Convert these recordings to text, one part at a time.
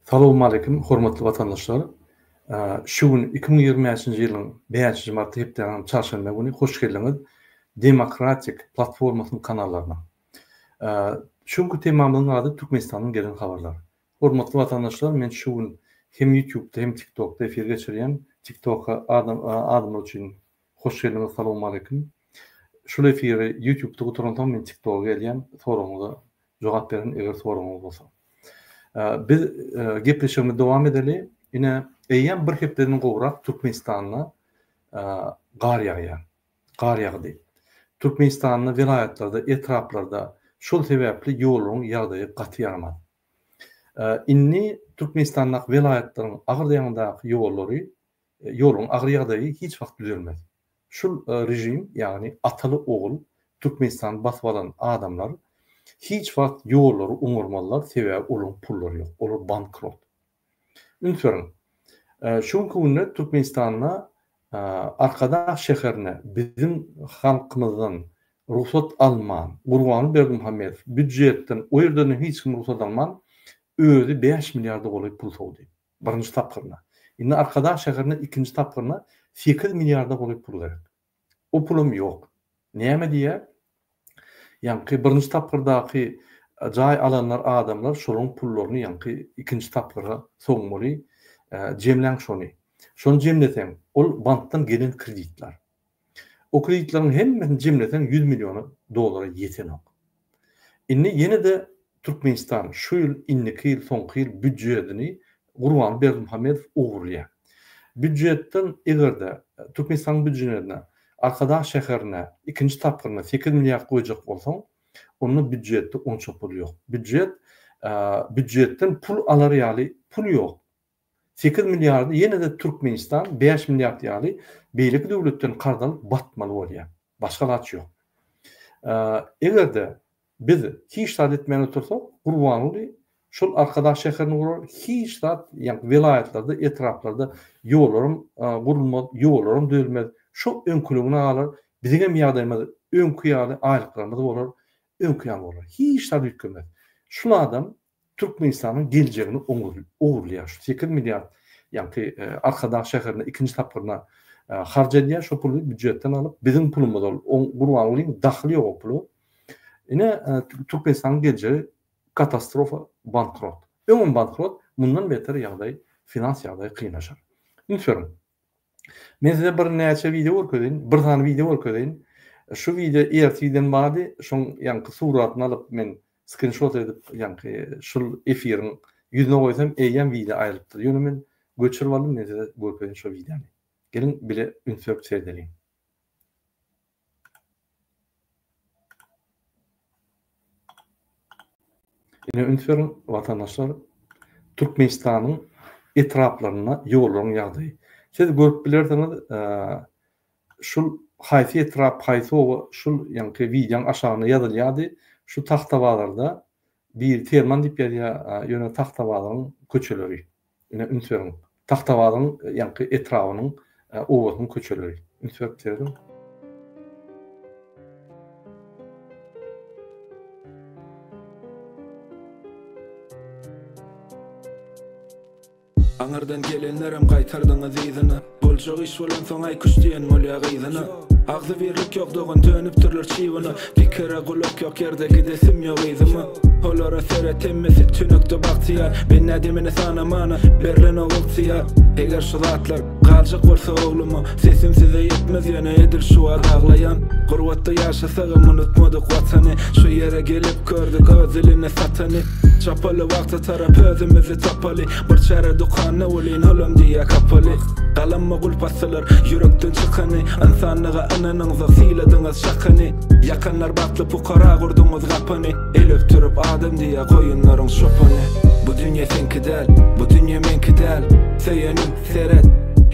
Salowmaleýkim hormatly watandaşlar. Şu gün 2025-nji ýylyň bäşinji marty hepdäniň çarşenbe güni hoş geldiňiz Demokratik platformasynyň kanallaryna. Şu günki temamyzyň ady Türkmenistandan gelen habarlar. Hormatly watandaşlar men şu gün hem ýutubda hem tiktokda efir geçirýän. Tiktoka adam adamlar üçin hoş geldiňiz salowmaleýkim. Şul efiri ýutubda gutaransoň men tiktoka gelýän soragyňyza jogap berin eger soragyňyz bolsa. Biz gepleşigimizi dowam edeli. Ine eýýäm bir hepdeden gowrak Türkmenistanda gar ýagýar. Gar ýagdy. Türkmenistanda welaýatlarda, etraplarda şol sebäpli ýollaryň ýagdaýy gaty ýaramaz. Indi Türkmenistandaky welaýatlaryň agyr ýanyndaky ýollary, ýoluň agyr ýagdaýy hiç wagt düzelmez. Şul režim, ýagny ataly-ogul Türkmenistany basyp alan adamlar hiç wagt ýollary oňarmazlar, sebäbi olaryň pullary ýok, olar bankrot. Üns beriň, şu günki günde Türkmenistanda Arkadag şäherine biziň halkymyzdan rugsat alman, Gurbanguly Berdimuhamedow býujetden, o ýerden hiç kim rugsat alman, özi bäş milliarda golaý pul sowdy. Birinji tapgyryna. Indi Arkadag şäherine ikinji tapgyryna sekiz milliarda golaý pul gerek. O pulam ýok. Näme diýýär? Ýaňky birinji tapgyrdaky jaý alanlar adamlar şolaryň pullaryny ýaňky ikinji tapgyra sowmaly. Jemläň şony. Şony jemleseň, ol bankdan gelen kreditler. O kreditleriň hemmesini jemleseň 100 milliona dollara ýetenok. Indi ýene-de Türkmenistan şu ýyl, indiki ýyl, soňky ýyl býujedini Gurbanguly Berdimuhamedow ogurlaýar. Býujetden eger-de Türkmenistanyň býujenedine Arkadag şäherine ikinji tapgyryna sekiz milliard goýjak bolsaň, onda býujetde onça pul ýok. Býujet býujetden pul alar ýaly pul ýok. Sekiz milliardy ýene-de Türkmenistan bäş milliard ýaly beýleki döwletden karz alyp batmaly bolýar. Başga alaç ýok. Eger-de biz hiç zat etmän otursak, Gurbanguly şol Arkadag şäherini gurar, hiç zat, ýagny welaýatlarda, etraplarda ýollaram gurulmaz, ýollaram düzelmez, şo öňküligine galar, biziňem ýagdaýymyz öňki ýaly aýlyklarymyz bolar, öňki ýaly bolar. Hiç zat üýtgemez. Şul adam Türkmenistanyň geljegini ogurlaýar. Şu sekiz milliard ýaňky Arkadag şäherine ikinji tapgyryna harç edýär. Şo puly býujetden alyp, biziň pulumyz ol. Gurbangulyň dahyly ýok o pula. Ine, Türkmenistanyň geljegi katastrofa, bankrot. Öňem bankrot, mundan beter ýagdaý, finans ýagdaýy kynlaşar. Üns beriň. Men size bir näçe wideo görkezeýin, bir sany wideo görkezeýin. Şu wideo ertirden bardy, şoň ýaňky suratyny alyp men skrinşot edip ýaňky şul efiriň ýüzüne goýsam eýýäm wideo aýrylypdyr. Ýöne men göçürip aldym, men size görkezeýin şo wideony. Geliň bile üns berip seredeliň. Ine üns beriň watandaşlar Türkmenistanyň etraplarynda ýollaryň ýagdaýy. Siz görüp bilersiňiz şul haýsy etrap haýsy oba şul ýaňky wideoň aşagynda ýazylýardy şu Tagtabazarda biri Terman diýip ýazýar ýöne Tagtabazaryň köçeleri. Ine üns beriň. Tagtabazyň ýaňky etrabynyň obasynyň köçeleri. Üns berip serediň. Aňyrdan gelenlerem gaýtardyňyz yzyna Boljak iş bolansoň aýkuş diýen bolýa gyzyna Agzybirlik ýok dogan dönüpdirler çybyna Pikire gulak ýok ýerde gidesim ýok yzyma Olara seret hemmesi tünekde bagtyýar Men-ä demini sanamana berlenok ygtyýar Eger şu zatlar galjak bolsa ogluma Sesim size ýetmez ýöne edil şu wagt aglaýan Gurbatda ýaşasagam unutmadyk watany Şu ýere gelip gördük öz dilini satany Çapaly wagta tarap özümizi tapaly Bir çäre dükanda welin olam diýýä kapaly Galamma gulp asylar ýürekden çykany Ynsanlyga ynanyňzok syladyňyz çakany Ýakanlar bagtly pukara gurduňyz gapany El öpdürip adam diýýä goýunlaryň çopany Bu dünýe seňki däl, bu dünýe meňki däl Söýeniň, seret,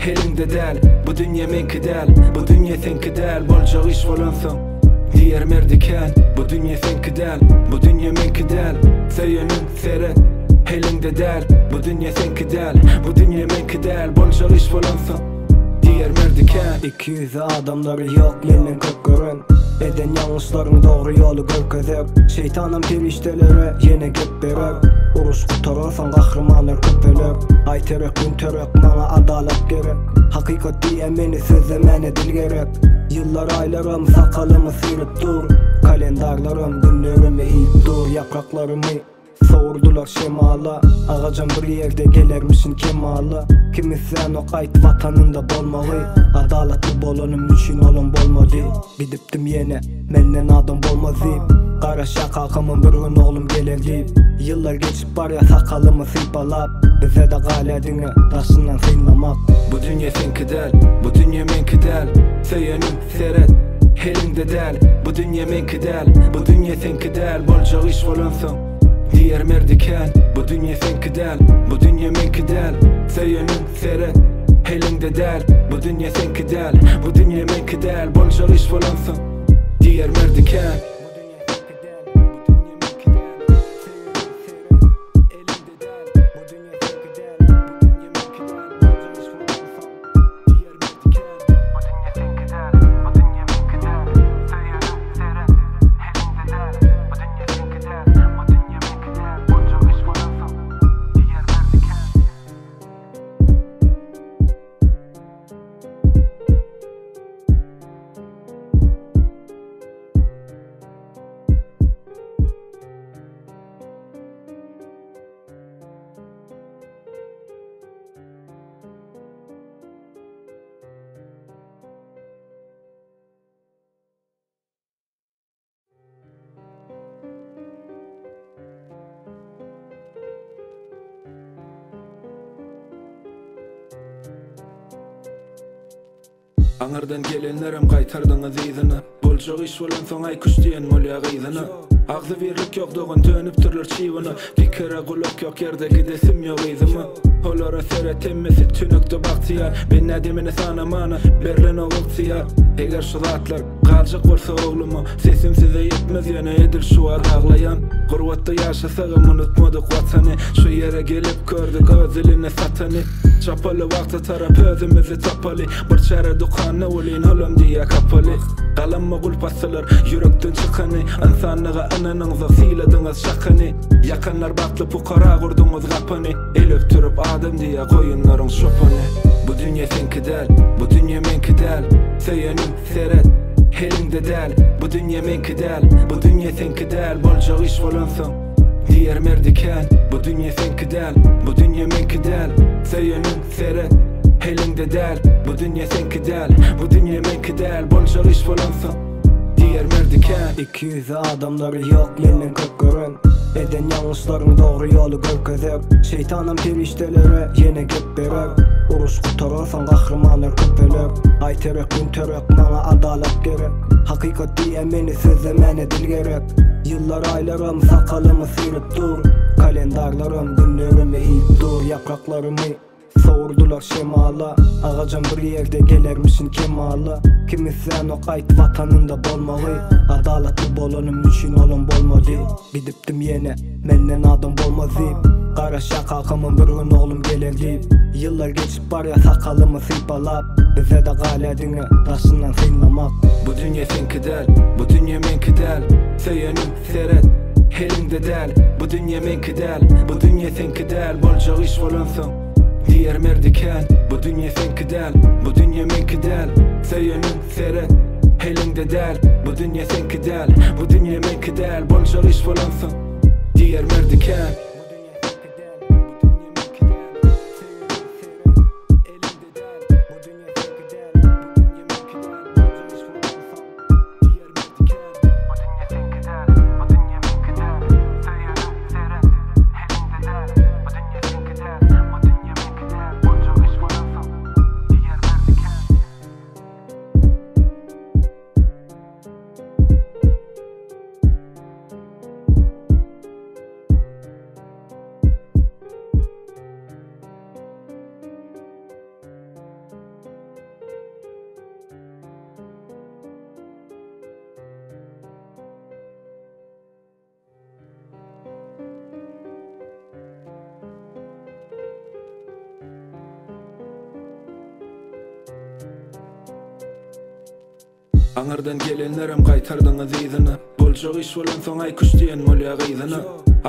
eliňde däl Bu dünýe meňki däl, bu dünýe seňki däl Boljak iş bolansoň, diýer merdi kän Bu dünýe seňki däl, bu dünýe meňki däl Söýeniň, seret, eliňde däl Bu dünýe seňki däl, bu dünýe meňki däl Boljak iş bolansoň, diýer merdi kän. Ikiýüzli adamlary ýok menden köp gören. Eden ýalňyşlaryň dogry ýoly görkezer Şeýtanam perişdelere ýene gep berer Uruş gutararsoň gahrymanlar köpeler Aý terek gün terek maňa adalat gerek Hakykat diýýä meni sözlemäne dil gerek Ýyllar aýlaram sakalymy syryp dur Kalendarlaram günlerimi iýip dur Ýapraklarymy Sowurdylar şemala Agajam bir ýerde gelermişin kemala Kim islänok aýt watanynda bolmagy Adalatly bolanym üçin olam bolmady Gidipdim ýene menden adam bolmaz diýip Garaşýa kakamam bir gün oglum geler diýip Ýyllar geçip barýa sakalymy sypalap Bizede galýa diňe daşyndan synlamak. Bu dünýe seňki däl, bu dünýe meňki däl Söýenim, seret, eliňde däl Bu dünýe meňki däl, bu dünýe seňki däl Boljak iş bolansoň, diýer merdi kän Bu dünýe seňki däl, bu dünýe meňki däl Söýenim, seret, eliňde däl Bu dünýe seňki däl, bu dünýe meňki däl Boljak iş bolansoň, diýer merdi kän. Bu dünýe seňki däl, bu dünýe meňki däl Söýenim, seret, eliňde däl Bu dünýe seňki däl, bu dünýe meňki däl Boljak iş bolansoň, diýer merdi kän. Aňyrdan gelenlerem gaýtardyňyz yzyna Boljak iş bolansoň aýkuş diýen bolýa gyzyna Agzybirlik ýok dogan dönüpdirler çybyna Pikire gulak ýok ýerde gidesim ýok yzyma Olara seret hemmesi tünekde bagtyýar Bendä demini sanamana berlenok ygtyýar Eger şu zatlar galjak bolsa ogluma Sesim size ýetmez ýöne edil şu wagt aglaýan Gurbatda ýaşasagam unutmadyk watany Şu ýere gelip gördük öz dilini satany Çapaly wagta tarap özümizi tapaly Bir çäre dükanda welin olam diýýä kapaly Galamma gulp asdylar ýürekden çykany Ynsanlyga ynanyňzok syladyňyz çakyny Ýakanlar bagtly pukara gurduňyz gapyny El öpdürip adam diýýä goýunlaryň çopany Bu dünýe seňki däl, bu dünýe meňki däl Söýenim seret, eliňde däl Bu dünýe meňki däl, bu dünýe seňki däl Boljak iş bolansoň diýer merdi kän Bu dünýe seňki däl, bu dünýe meňki däl Söýenim seret, eliňde däl Bu dünýe seňki däl, bu dünýe meňki däl Boljak iş bolansoň diýer merdi kän. Ikiýüzli adamlary ýok menden köp gören Eden ýalňyşlaryň dogry ýoly görkezer Şeýtanam perişdelere ýene gep berer Uruş gutararsoň gahrymanlar köpeler Aý terek gün terek maňa adalat gerek Hakykat diýýä meni sözlemäne dil gerek Ýyllar aýlaram sakalymy syryp dur Kalendarlaram günlerimi iýip dur Ýapraklarymy Sowurdylar şemala Agajam bir ýerde gelermişin kemala Kim islänok aýt watanynda bolmagy Adalatly bolanym üçin olam bolmady Gidipdim ýene menden adam bolmaz diýip Garaşýa kakamam bir gün oglum geler diýip Ýyllar geçip barýa sakalymy sypalap Bizede galýa diňe daşyndan synlamak. Bu dünýe seňki däl, bu dünýe meňki däl Söýenim, seret, eliňde däl Bu dünýe meňki däl, bu dünýe seňki däl Boljak iş bolansoň, diýer merdi kän Bu dünýe seňki däl, bu dünýe meňki däl Söýenim, seret, eliňde däl Bu dünýe seňki däl, bu dünýe meňki däl Boljak iş bolansoň, diýer merdi kän. Bu dünýe seňki däl, bu dünýe meňki däl Söýenim, seret, eliňde däl Bu dünýe seňki däl, bu dünýe meňki däl Boljak iş bolansoň, diýer merdi kän. Aňyrdan gelenlerem gaýtardyňyz yzyna Boljak iş bolansoň aý-küş diýen bolýa gyzyna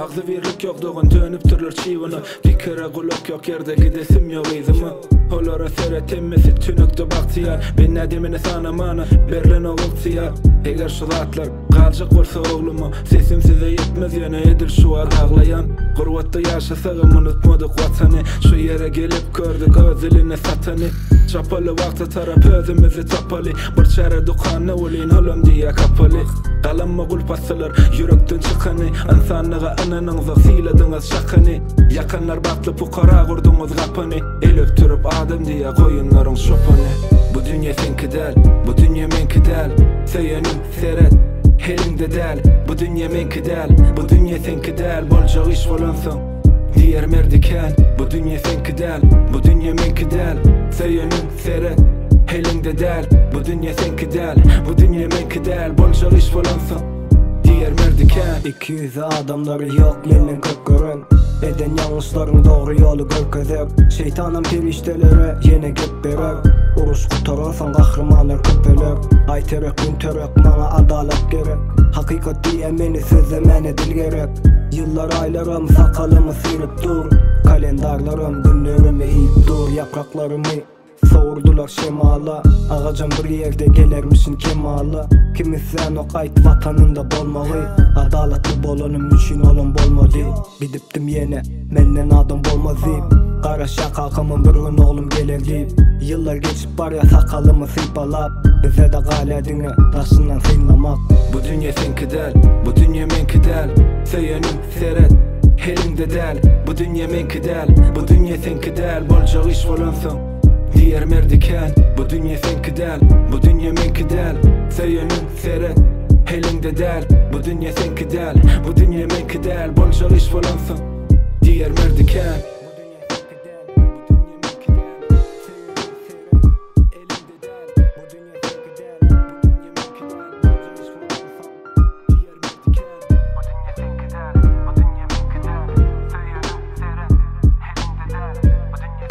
Agzybirlik ýok dogan dönüpdirler çybyna Pikire gulak ýok ýerde gidesim ýok yzyma Olara seret hemmesi tünekde bagtyýar Men-ä demini sanamana berlenok ygtyýar Eger şu zatlar galjak bolsa ogluma Sesim size ýetmez ýöne edil şu wagt aglaýan Gurbatda ýaşasagam unutmadyk watany Şu ýere gelip gördük öz dilini satany Çapaly wagta tarap özümizi tapaly Bir çäre dükanda welin olam diýýä kapaly Galamma gulp asylar ýürekden çykany Ynsanlyga ynanyňza syladyňyz çakany Ýakanlar bagtly pukara gurduňyz gapany El öpdürip adam diýýä goýunlaryň çopany Bu dünýe seňki däl, bu dünýe meňki däl Söýenim seret, eliňde däl Bu dünýe meňki däl, bu dünýe seňki däl Boljak iş bolansoň diýer merdi kän Bu dünýe seňki däl, bu dünýe meňki däl Söýenim seret, eliňde däl Bu dünýe seňki däl, bu dünýe meňki däl Boljak iş bolansoň diýer merdi kän. Ikiýüzli adamlary ýok menden köp gören Eden ýalňyşlaryň dogry ýoly görkezer Şeýtanam perişdelere ýene gep berer Uruş gutararsoň gahrymanlar köpeler Aý terek gün törek maňa adalat gerek Hakykat diýýä meni sözlemäne dil gerek Ýyllar aýlaram sakalymy syryp dur Kalendarlaram günlerimi iýip dur Ýapraklarymy Sowurdylar şemala Agajam bir ýerde gelermişin kemala Kim islänok aýt watanynda bolmagy Adalatly bolanym üçin olam bolmady Gidipdim ýene menden adam bolmaz diýip Garaşýa kakamam bir gün oglum geler diýip Ýyllar geçip barýa sakalymy sypalap Bizede galýa diňe daşyndan synlamak. Bu dünýe seňki däl, bu dünýe meňki däl Söýenim seret, eliňde däl Bu dünýe meňki däl, bu dünýe seňki däl Boljak iş bolansoň, diýer merdi kän Bu dünýe seňki däl, bu dünýe meňki däl Söýenim seret, eliňde däl Bu dünýe seňki däl, bu dünýe meňki däl Boljak iş bolansoň, diýer merdi kän. Bu dünýe seňki däl, bu dünýe meňki däl Söýenim seret, eliňde däl Bu dünýe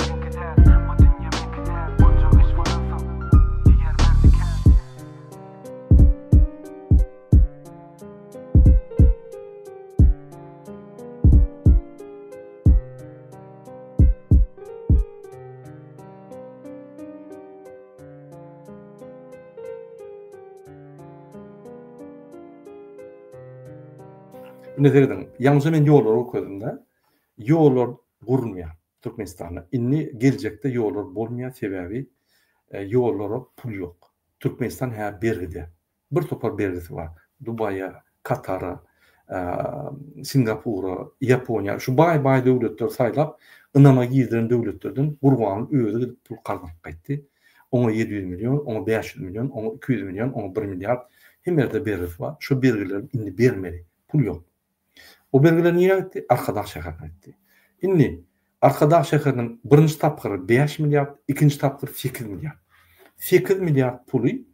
seňki däl, bu dünýe meňki däl Boljak iş bolansoň, diýer merdi kän. Indi serediň, ýaňyja men ýollary görkezdim-de. Ýollar gurulmaýar Türkmenistanda. Indi geljekde ýollar bolmaýar, sebäbi e, ýollara pul ýok. Türkmenistan hä bergide. Bir topar bergisi bar. Dubaýa, Katara, Singapura, Ýaponiýa, şu baý-baý döwletleri saýlap, ynama girdiren döwletlerden Gurbanguly özi gidip pul karz alyp gaýtdy. Oňa 700 million, oňa 500 million, oňa 200 million, oňa 1 milliard hemme ýerde bergisi bar. Şo bergileri indi bermeli. Pul ýok. O bergiler nirä gitdi? Arkadag şäherine gitdi. Indi Arkadag şäheriniň birinji tapgyry bäş milliard, ikinji tapgyry sekiz milliard. Sekiz milliard puly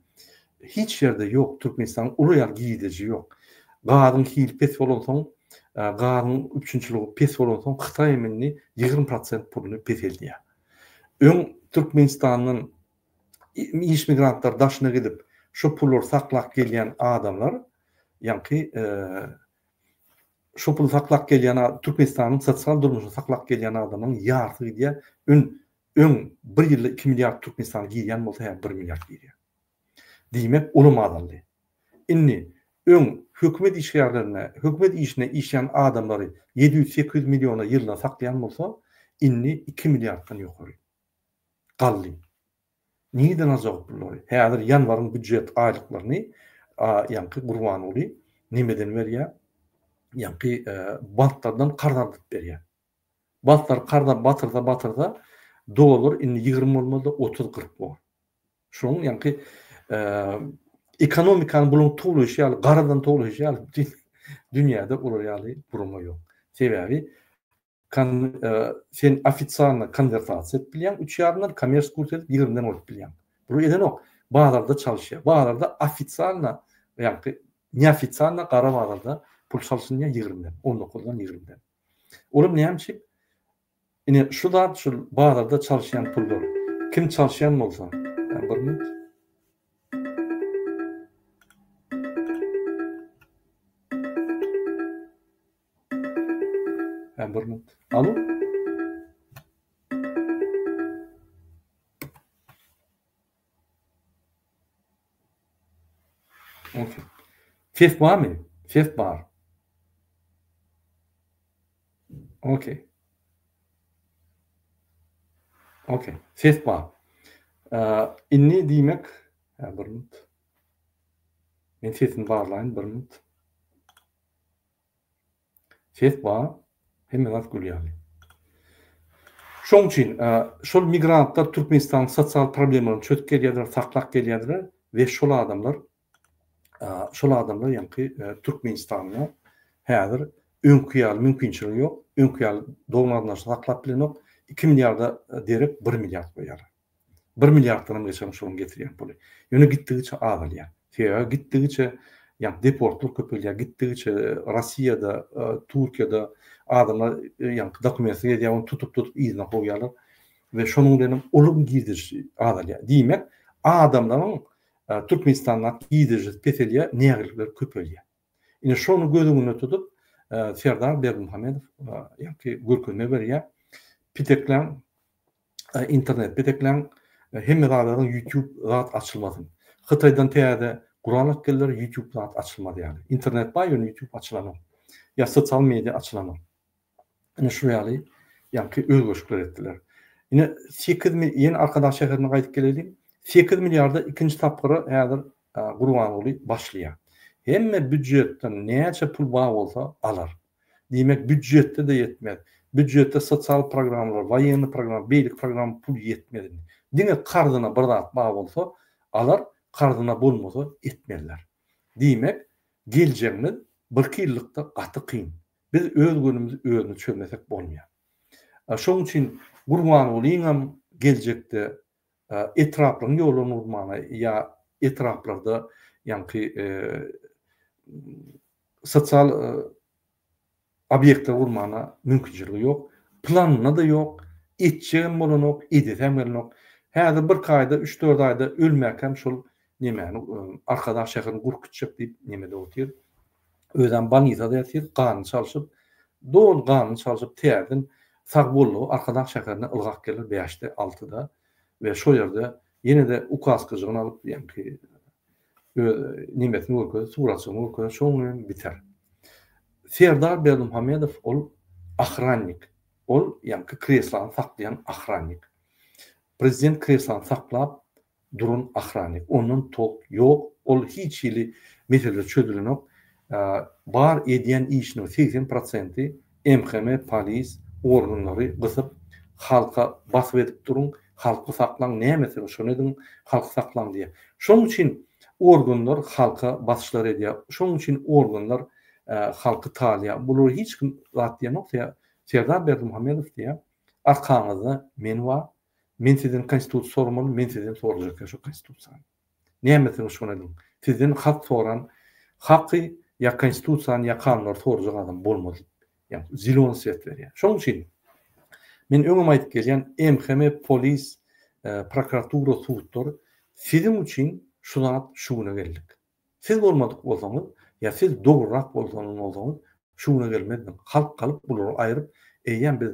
hiç ýerde ýok, Türkmenistanyň uly ýaly girdeji ýok. Gazyň hili pes bolansoň, gazyň üpjünçiligi pes bolansoň Hytaý hem indi 20 prosent puluny peseldýär. Öň Türkmenistandan iş migrantlar daşyna gidip, şo pullary saklap gelýän adamlar ýaňky şo puly saklap gelýän Türkmenistanyň sosial durmuşyny saklap gelýän adamlaryň ýarysy gidýär. Ün öň bir ýylda 2 milliard Türkmenistana girýän bolsa, häzir 1 milliard girýär. Diýmek, olam azaldy. Indi öň hökümet işgärlerine, hökümet işine işleýän adamlary 700-800 milliona ýylyna saklaýan bolsa, indi 2 milliarddan ýokary galdy. Nireden aljak o pullary? Häzir ýanwaryň býujet aýlyklaryny ýaňky Gurbanguly nemeden berýär? Ýaňky banklardan karz aldyryp berýär. Banklar karza batyrsa batyrsa dollar indi 20 bolmaz-da 30-40 bor. Şonuň ýaňky ekonomikany bularyň towlaýşy ýaly, garadan towlaýşy ýaly bütin dünýäde olar ýaly gurama ýok. Sebäbi sen ofisialno konwertasiýa edip bilýäň, üç ýarymdan kommersiýa kurs edip ýigrimiden goýup bilýäň. Bular edenok. Bazarda çalyşýar. Bazarda ofisialno, ýagny neofisialno gara bazarda pul çalşynýar ýigrimden, on dokuzdan ýigrimden. Olam näme üçin? Ine şu zat şu bazarda çalyşýan pullar. Kim çalyşýan bolsa, bir minut. Hä, bir minut. Alo? Okey. Ses barmy? Ses bar. Okey. Okey. Ses bar. Indi diýmek, hä, bir minut. Men sesimi barlaýyn bir minut. Ses bar, hemme zat gül ýaly. Şoň üçin şol migrantlar Türkmenistanyň sosial problemalaryny çözüp gelýärler, saklap gelýärler we şol adamlar şol adamlar ýaňky Türkmenistanda häzir öňki ýaly mümkinçiligi ýok, öňki ýaly dogan-garyndaşyny saklap bilenok, 2 milliarda derek 1 milliard goýýarlar. Bir milliarddanam geçen şonuň getirýän puly. Ýöne gitdigiçe azalýar. Sebäbi gitdigiçe ýa deportlar köpelýär, gitdigiçe Rossiýada, Türkiýede adamlar ýa dokumentsiz gezýär, ony tutup-tutup yzyna kowýarlar we şonuň bilen hem olaryň girdejisi azalýar. Diýmek, adamlaryň Türkmenistandaky girdejisi peselýär, nägilelikler köpelýär. Ine şony göz öňünde tutup Serdar Berdimuhamedow ýa-ki görkezme berýär. Pitekläň internet petekläň hemme zatlaryň YouTube zat açylmasyn. Hytaýdan täze gural alyp geldiler YouTube zat açylmaz ýaly. Internet bar ýöne YouTube açylanok. Ýa sosial media açylanok. Ine şu ýaly ýaňky özgerişikler etdiler. Ine 8 ýene Arkadag şäherine gaýdyp geleliň. 8 milliarda ikinji tapgyra häzir Gurbanguly başlaýar. Hemme býujetden näçe pul bar bolsa alar. Diýmek, býujetde-de ýetmez. Býujetde sosial programmalar, woýennyý programma, beýleki programma pul ýetmez indi. Diňe karzyna bir zat bar bolsa alar, karzyna bolmasa etmezler. Diýmek, geljegimiz birki ýyllykda gaty kyn. Biz öz günümizi özümiz çözmesek bolmaýar. Şonuň üçin Gurbangulyňam geljekde etraplaryň ýollaryny gurmagyna ýa etraplarda ýaňky sosial obýektleri gurmagyna mümkinçiligi ýok. Planynda-da ýok, etjegem bolanok, edesem gelenok. Häzir birki aýda, üç-dört aýda ölmäkäm şol nemäni, Arkadag şäherini gurup gitjek diýip nemede otyr. Özem bolnisada ýatyr, ganyny çalşyp, doly ganyny çalşyp täzeden sag boldugy Arkadag şäherine ylgap geler bäşde, altyda we şo ýerde ýene-de ukaskajygyny alyp, ýaňky öz nemesini görkezer, suratjygyny görkezer, şonuň bilen biter. Serdar Berdimuhamedow ol ahrannik. Ol ýaňky kreslany saklaýan ahrannik. Prezident kreslany saklap duran ahrannik. Ondan tolk ýok. Ol hiç hili mesele çözülenok. Bar edýän işiniň 80 prosenti MHM, polis organlary gysyp, halka basyp edip duruň, halky saklaň, näme etseňiz şony ediň, halky saklaň diýýär. Şonuň üçin organlar halka basyşlar edýär. Şonuň üçin organlar halky talýar. Bulara hiç kim zat diýenok. Serdar Berdimuhamedow diýýär, arkaňyzda men bar, men sizden konstitusiýa soramaly, men sizden sorajak ýa şo konstitusiýany. Näme etseňiz şony ediň. Sizden hak soran, haky ýa konstitusiýany ýa kanunlary sorajak adam bolmaz diýip, ýagny zelony svet berýär. Şonuň üçin men öňem aýdyp gelýän, MHM, polis, prokuratura, sudlar siziň üçin şu zat şu güne geldik. Siz bolmadyk bolsaňyz, ýa siz dogrurak bolsaňyz bolsaňyz şu güne gelmezdiň. Halk galyp bulary aýryp eýýäm biz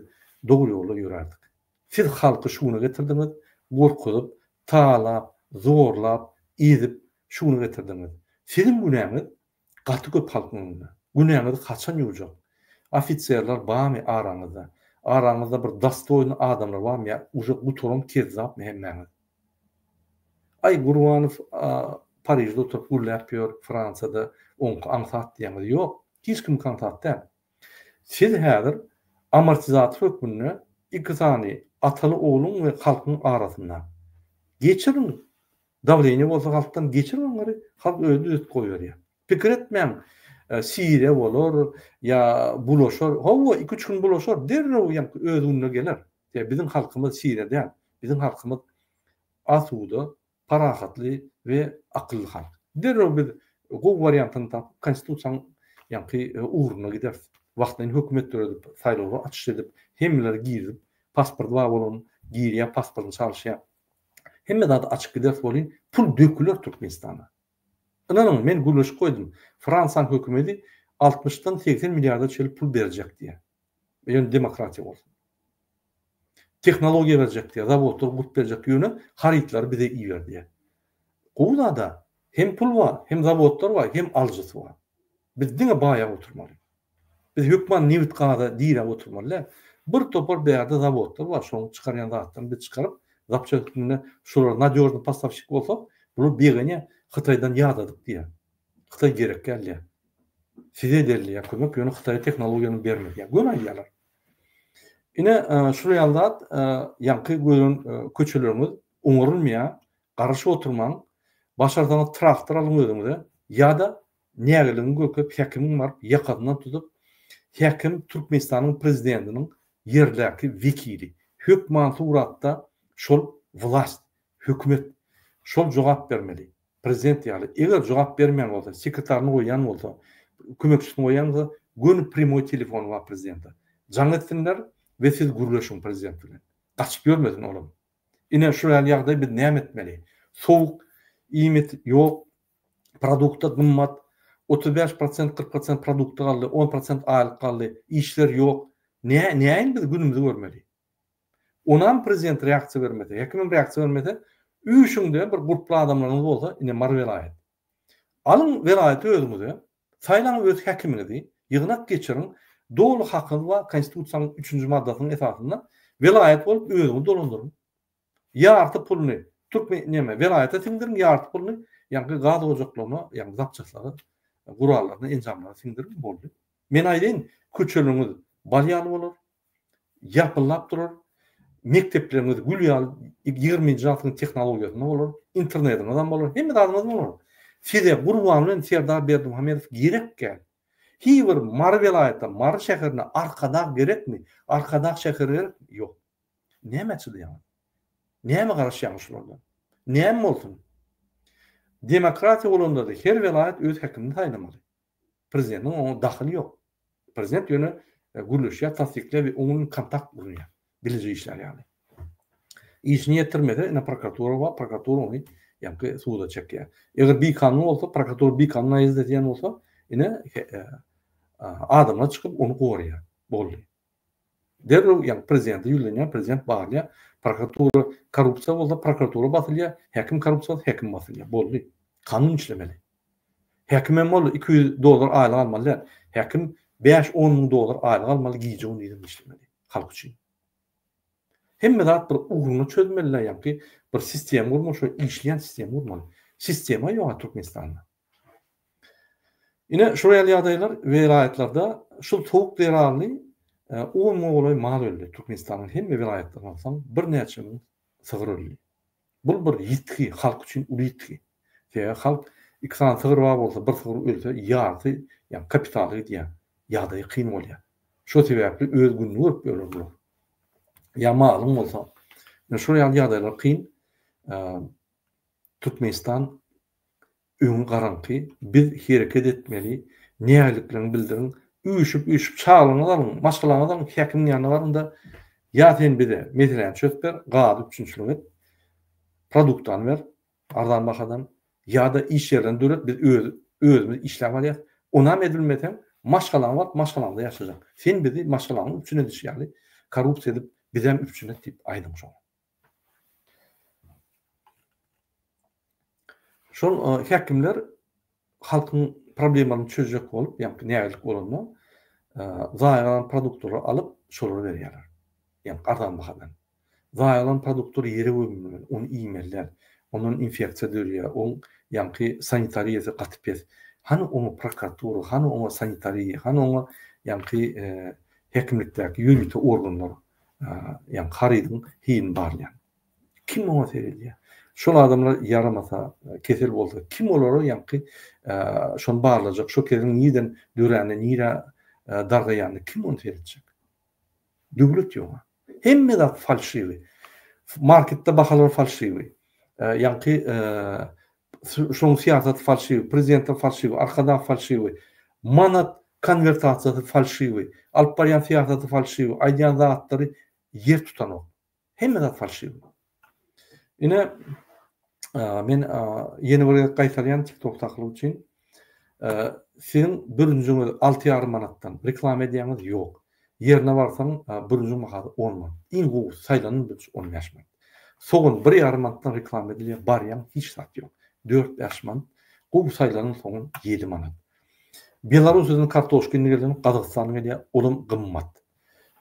dogry ýolda ýörärdik. Siz halky şu güne getirdiňiz, gorkuzyp, talap, zorlap, ezip şu güne getirdiňiz. Siziň günäňiz gaty köp halkyň öňünde. Günäňizi haçan ýuwjak? Ofiserler barmy araňyzda? Araňyzda bir dostoýny adamlar barmy ýa uje gutaran kezzapmy hemmäňiz? Aý Gurbanow Parižde oturyp gürläp ýör, Fransiýada oňky aňsat diýýäňiz. Ýok, hiç kimiňki aňsat däl. Siz häzir amortizator hökmünde iki sany ataly ogluň we halkyň arasynda. Geçiriň, dawleniýe bolsa halkdan geçiriň aňary, halk özi düzetip goýberýär. Pikir etmäň, Siriýa bolar ýa bulaşar. Hawa, iki-üç gün bulaşar, derrew ýaňky öz gününe geler. Sebäbi biziň halkymyz Siriýa däl. Biziň halkymyz asuda, parahatly we akylly halk. Derrew biz gowy wariantyny tapyp, konstitusiýanyň ýaňky ugruna gideris. Wagtlaýyn hökümet döredip, saýlawlary açyş edip, hemmeleri girizip, pasporty bar bolan girýär, pasportyny çalyşýar. Hemme zady açyp gideris welin, pul döküler Türkmenistana. Ynanyň, men gürleşip goýdum. Fransiýanyň hökümeti altmyşdan 80 milliarda çenli pul berjek diýýär. Ýöne demokratiýa bolsun. Tehnologiýa berjek diýýär, zawodlar gurup berjek, ýöne harytlary bize iber diýýär. Gowy zada, hem pul bar, hem zawodlar bar, hem alyjysy bar. Biz diňe baýap oturmaly. Biz hökman nebit gaza diräp oturmaly däl. Bir topar bärde zawodlar bar, şonuň çykarýan zatlaryny biz çykaryp, zapçast hökmünde şolara nadýožnyý postawşik bolsak, bular begenýär, Hytaýdan ýadadyk diýýär. Hytaý gerek däl diýýär. Size edeli diýýär kömek, ýöne Hytaýa tehnologiýany berme diýýär. Göni aýdýarlar. Ine, şular ýaly zat, ýaňky gören köçeleriňiz oňarylmaýar, garaşyp oturmaň, başarsaňyz traktor alyň özüňize ýa-da nägiligiňi görkezip häkimiň baryp ýakasyndan tutup, häkim Türkmenistanyň prezidentiniň ýerdäki wekili, hökman suratda şol wlast, hökümet, şol jogap bermeli. Prezident ýaly, eger jogap bermeýän bolsa, sekretaryny goýýan bolsa, kömekçisini goýýan bolsa, göni primoý telefony bar prezidente. Jaň etsinler we siz gürleşiň prezident bilen. Gaçyp ýörmesin olam. Ine şu ýaly ýagdaý biz näme etmeli? Sowuk, iýmit ýok, produkta gymmat, 35 prosent, 40 prosent produkta galdy, 10 prosent aýlyk galdy, işler ýok. Nä, näin biz günümizi görmeli? Onam prezident reaksiýa bermese, häkimem reaksiýa bermese, üýşüňde bir gurply adamlaryňyz bolsa, ine Mary welaýat. Alyň welaýaty özüňize, saýlaň öz häkimiňizi, ýygnak geçiriň, doly hakyňyz bar konstitusiýanyň üçünji maddasynyň esasynda welaýat bolup özüňizi dolandyryň. Ýarty puluny türkmen neme welaýata siňdiriň, ýarty puluny ýaňky gaz ojaklaryna, ýagny zapçaslara, gurallaryna, enjamlara siňdiriň, boldy. Men aýdaýyn, köçeleriňiz bal ýaly bolar, ýalpyldap durar, mekdepleriňiz gül ýaly ýigriminji asyryň tehnologiýasynda bolar, internetiňizem bolar, hemme zadyňyz bolar. Size Gurban bilen Serdar Berdimuhamedow gerek däl. Hiý bir Mary welaýatda, Mary şäherinde Arkadag gerekmi? Arkadag şäheri gerekmi? Ýok. Nämä çydaýaňyz? Näme garaşýaňyz şulardan? Näme bolsun? Demokratiýa bolanda-da her welaýat öz häkimini saýlamaly. Prezidentiň oňa dahyly ýok. Prezident ýöne gürleşýär, tassyklaýar we oň bilen kontakt gurýar. Bileje işlär ýaly. Işini ýetirmese, ine prokuratura bar, prokuratura ony ýaňky suda çekýär. Eger bikanun bolsa, prokuratura bikanun naýezd edýän bolsa, ine adamlar çykyp ony goraýar. Boldy. Derrew ýaňky prezidente ýüzlenýär, prezident barýar, prokuratura korrupsiýa bolsa prokuratura basylýar, häkim korrupsiýa bolsa häkim basylýar. Boldy. Kanun işlemeli. Häkimem boldy 200 dollar aýlyk almaly däl. Häkim 5-10 müň dollar aýlyk almaly, gije-gündizem işlemeli halk üçin. Hemme zat bir ugruna çözmeli-dä ýaňky bir sistema gurmaly, şo işleýän sistema gurmaly. Sistema ýok-a Türkmenistanda. Ine, şular ýaly ýagdaýlar welaýatlarda şul sowuk zerarly on müňe golaý mal öldi. Türkmenistanyň hemme welaýatlaryny alsaň, birnäçe müň sygyr öldi. Bul bir ýitgi, halk üçin uly ýitgi. Sebäbi halk iki sany sygyr bar bolsa, bir sygyr ölse, ýarysy, ýagny kapitaly gidýär. Ýagdaýy kyn bolýar. Şo sebäpli öz gününi görüp ýörler bular. Ýa malyň bolsa. Ine, şular ýaly ýagdaýlar kyn. Türkmenistan Öňi garaňky, biz hereket etmeli, nägilikleňi bildiriň, üýşüp-üýşüp çagalaryňyzy alyň, maşgalaňyzy alyň, häkimiň ýanyna baryň-da, ýa sen bize meseläni çözüp ber, gaz üpjünçiligini et, produktany ber, arzan bahadan, ýa-da iş ýerlerini döret, biz öz özümiz işläp alýas, onam edilmeseň, maşgalaňy baryp, maşgalaňda ýaşajak. Sen bizi maşgalaňy üpjün edişi ýaly, korrupsiýa edip, bizem üpjün et diýip aýdyň şoňa. Şol häkimler halkyň problemalaryny çözjek bolup, ýagny nägilik bolanda, zaýalanan produktlary alyp, şolara berýärler. Ýagny arzan bahadan. Zaýalanan produktlary ýere gömülmeli, ony iýmeli däl. Ondan infeksiýa dörýär, oň ýaňky sanitariýasy gaty pes. Hany oňa prokuratura, hany oňa sanitariýa, hany oňa ýaňky häkimlikdäki ýörite organlar, ýagny harydyň hilini barlaýan. Kim oňa seredýär? Şol adamlar ýaramasa, kesel bolsa, kim olara ýaňky şony barlajak, şo keseliň nirden döränini, nirä dargaýanyny kim ony seretjek? Döwlet ýog-a. Hemme zat falşiwi. Marketde bahalar falşiwi. Ýaňky şoň syýasaty falşiwi, prezidentler falşiwi, arkadag falşiwi. Manat konwertasiýasy falşiwi. Alyp barýan syýasaty falşiwi, aýdýan zatlary ýer tutanok. Hemme zat falşiwi. Ine, men ýene bir gezek gaýtalýan TikTok taklyk üçin. Siziň bürünjiňiz 6,5 manatdan reklama edýäňiz ýok. Ýerine barsaň, bürünjiň bahasy on manat. Iň gowusy saýlanan bürünç on bäş manat. Sogan bir ýarym manatdan reklama edilýär, barýaň hiç zat ýok. Dört-bäş manat. Gowy saýlanan sogan ýedi manat. Belarussiýadan kartoşka indi gelenok, Gazagystandan gelýär, olam gymmat.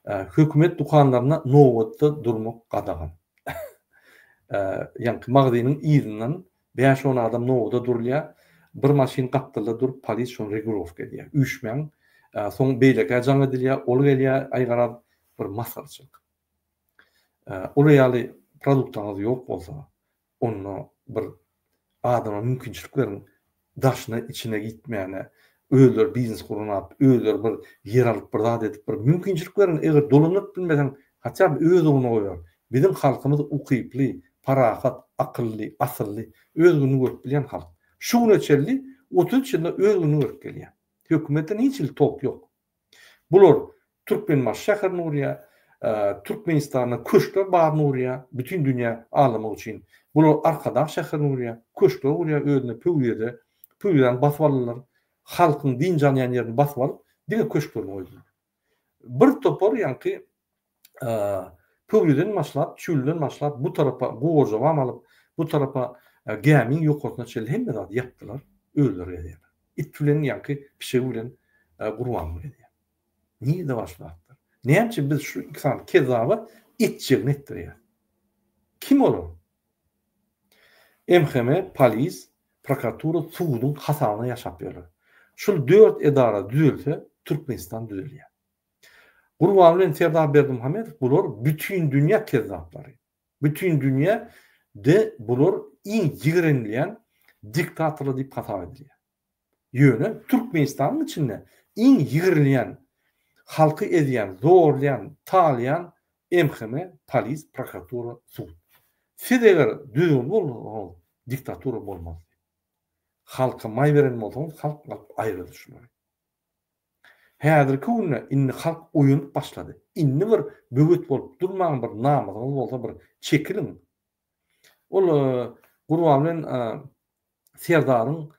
Hökümet dükanlaryna nobatda durmak gadagan. Ýaňky magzynyň yzyndan Bäş-on adam nobada durulýar. Bir maşyn gapdalda durup, polis şony regulowka edýär. Üýşmäň. Soň beýlekä jaň edilýär, ol gelýär, aý garaz, bir masgaraçylyk. Olar ýaly produktaňyz ýok bolsa, onda bir adama mümkinçilik beriň, daşyna içine gitmäne, özleri biznes gurnap, özleri bir ýer alyp bir zat edip bir mümkinçilik beriň, eger dolandyryp bilmeseň haçan öz ugruna goýber. Biziň halkymyz ukyply, parahat, akylly, asylly, öz gününi görüp bilýän halk. Şu güne çenli 33 ýylda öz gününi görüp gelýär. Hökümetden hiç hili tolk ýok. Bular Türkmenbaşy şäherini gurýar, Türkmenistanda köşkler baryny gurýar, bütin dünýä aldamak üçin. Bular Arkadag şäherini gurýar, köşkler gurýar özüne Pöwrizede, Pöwrizäni basyp aldylar. Halkyň dynç alýan ýerini basyp alyp, diňe köşklerini goýdular. Bir topar ýaňky Pöwrizeden başlap, Çüwlüden başlap bu tarapa Gowurjabam alyp, bu tarapa gämiň ýokarsyna çenli hemme zady ýapdylar, özleri gezýärler. It bilen ýaňky pişigi bilen Gurbanguly gezýär. Nirede bar şu zatlar? Näme üçin biz şu iki sany kezzaba etjegini etdirýäris? Kim olar? MHM, polis, prokuratura suduň hasabyna ýaşap ýörler. Şul dört edara düzelse Türkmenistan düzelýär. Gurbanguly bilen Serdar Berdimuhamedow bular bütin dünýä kezzaplary. Bütin dünýä de bular iň ýigrenilýän diktatorlar diýip hasap edilýär. Ýöne Türkmenistanyň içinde iň ýigrilýän, halky ezýän, zorlaýan, talaýan MHM, polis, prokuratura, sud. Siz eger düzgünli bolmasaňyz diktatura bolmaz. Halka maý beren bolsaňyz halk alyp aýyrady şulary. Häzirki günde indi halk oýanyp başlady. Indi bir böwet bolup durmaň bir namysyňyz bolsa bir çekiliň. Ol Gurban bilen Serdaryň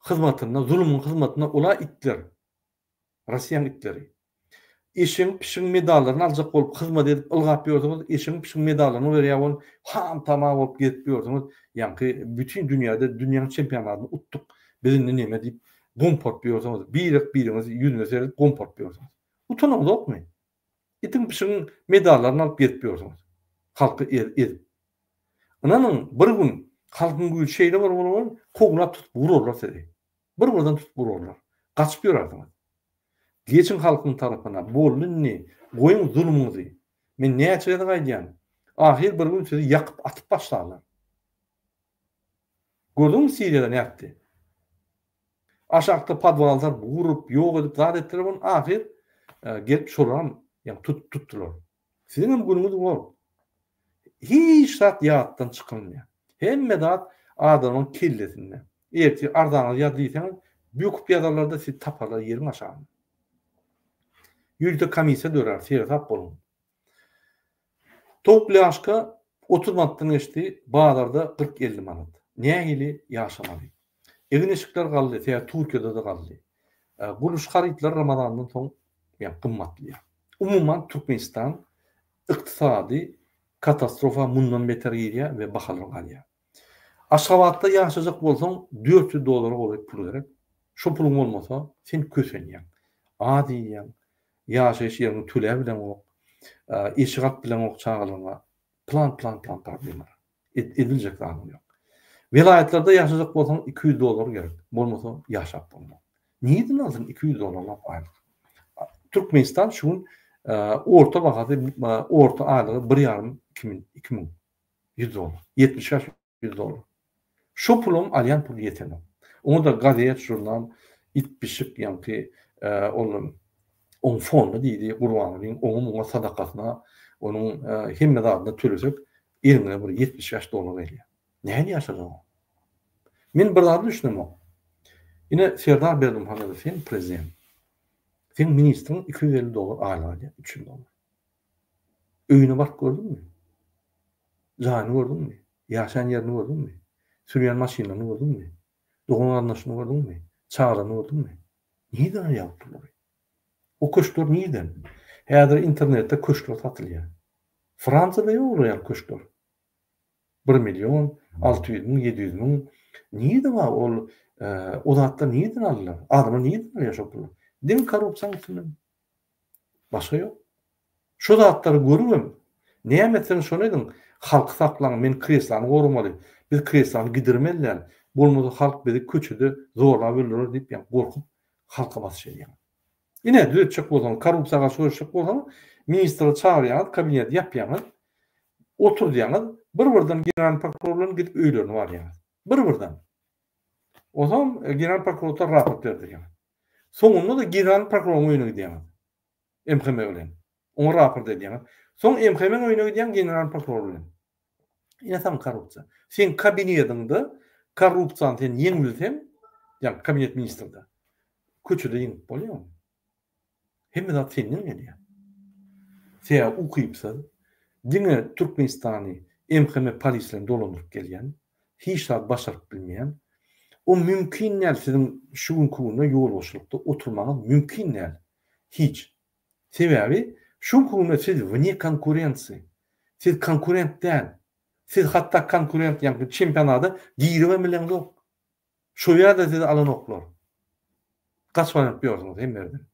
hyzmatynda, zulumyň hyzmatynda ula itler. Rossiýanyň itleri. Eşegiň pişigiň medallaryny aljak bolup hyzmat edip ylgap ýörsüňiz, eşegiň pişigiň medallaryny berýär bolup, ham-tama bolup gezip ýörsüňiz, ýaňky bütin dünýäde dünýäň çempionatyny utduk, biz indi neme diýip gomparyp ýörsüňiz, birek-biriňiz ýüzüne seredip gomparyp ýörsüňiz. Utanaňzokmy? Itiň pişigiň medallaryny alyp gezip ýörsüňiz. Halky ezip. Ynanyň, bir gün halkyň güýji şeýle bir bolar, kowlap tutup urarlar sizi. Bir-birden tutup urarlar. Gaçyp ýörersiňiz. Geçiň halkyň tarapyna. Boldy indi. Goýuň zulumyňyzy. Men näçe gezek aýdýan. Ahyr bir gün sizi ýakyp atyp başlarlar. Gördüňmi Siriýada nätdi? Aşakda podwallar gurup, ýok edip zat etdiler ony ahyr gelip şolaram ýa tut tutdular. Siziňem günüňiz bor. Hiç zat ýatdan çykylmaýar. Hemme zat adamyň kellesinde. Ertir arzaňyzy ýaz diýseňiz, böküp ýazarlarda sizi taparlar ýeriň aşagynda. Ýörite komissiýa dörär, seresap boluň. Towuk lýaşka 30 manatdan geçdi, bazarda 40-50 manat. Nähili ýaşamaly? Egin-eşikler galdy, sebäbi Türkiýede-de galdy. Gurluşyk harytlary Ramazandan soň ýa gymmatlaýar. Umuman Türkmenistan ykdysady katastrofa mundan beter girýär we bahalar galýar. Aşgabatda ýaşajak bolsaň 400 dollara golaý pul gerek. Şo puluň bolmasa sen kösenýäň. Az iýýäň, ýaşaýyş ýeriňi töläp bileňok, eşik alyp bileňok çagalaryňa. Plan plan plan problemalar. Ediljek zadyň ýok. Welaýatlarda ýaşajak bolsaň 200 dollar gerek. Bolmasa ýaşap bolmaz. Nirden alsyn 200 dollarlap aýlyk? Türkmenistan şu gün orta bahasy orta aýlygy bir ýarym 2000 2000 100 dollar. 75 100 dollar. Şo pulam alýan pul ýetenok. Oňa-da gazet, žurnal, it pişik ýaňky ol oň fondy diýdi Gurbangulyň oňa muňa sadakasyna onuň hemme zadyna tölesek eliňe bir 75 dollar gelýär. Nähili ýaşajak ol? Men bir zada düşünemok. Ine Serdar Berdimuhamedow sen prezident. Seň ministriň 250 dollar aýlyk alýar, 300 dollar. Öýüne baryp gördüňmi? Jaýyny gördüňmi? Ýaşaýan ýerini gördüňmi? Sürýän maşynlaryny gördüňmi? Dogan-garyndaşyny gördüňmi? Çagalaryny gördüňmi? Nireden alýar bu pullary? O köşkler nirden? Häzir internetde köşkler satylýar. Fransiýada ýok olar ýaly köşkler. Bir million, 600 müň, 700 müň. Nirde bar ol o zatlar nirden aldylar? Adamlar nirden alýar şo puly? Diňe korrupsiýanyň üstünden. Başga ýok. Şo zatlary görübem, näme etseňiz şony ediň, halky saklaň, men kreslany goramaly, biz kreslany gidirmeli däl, bolmasa halk bizi köçede zorlap öldürer diýip ýa gorkup halka basyş edýäňiz. Ine, düzetjek bolsaňyz, korrupsiýa garşy göreşjek bolsaňyz, ministri çagyrýaňyz, kabineti ýapýaňyz, oturdýaňyz, bir-birden generalnyý prokuror bilen gidip öýlerine barýaňyz. Bir-birden. Onsoň generalnyý prokuratura raport berdirýäňiz. Soňunda-da generalnyý prokuroryň öýüne gidýäňiz. MHM bilen. Oňa raport edýäňiz. Soň MHM-iň öýüne gidýäň generalnyý prokuror bilen. Ine saňa korrupsiýa. Seň kabinetiňde korrupsiýany sen ýeňilseň, ýagny kabinet ministrde, köçede ýeňip bolýar ony. Hemme zat senden gelýär. Sebäbi ukypsyz, diňe Türkmenistany MHM polis bilen dolandyryp gelýän, hiç zat başaryp bilmeýän. O mümkin däl siziň şu günki günde ýolbaşçylykda oturmagyňyz mümkin däl. Hiç. Sebäbi şu günki günde siz wne konkurensiýa. Siz konkurent däl. Siz hatda konkurent ýagny çempionada giribem bileňzok. Şo ýerde sizi alanoklar. Gaçyp aýlanyp ýörsüňiz hemme ýerden.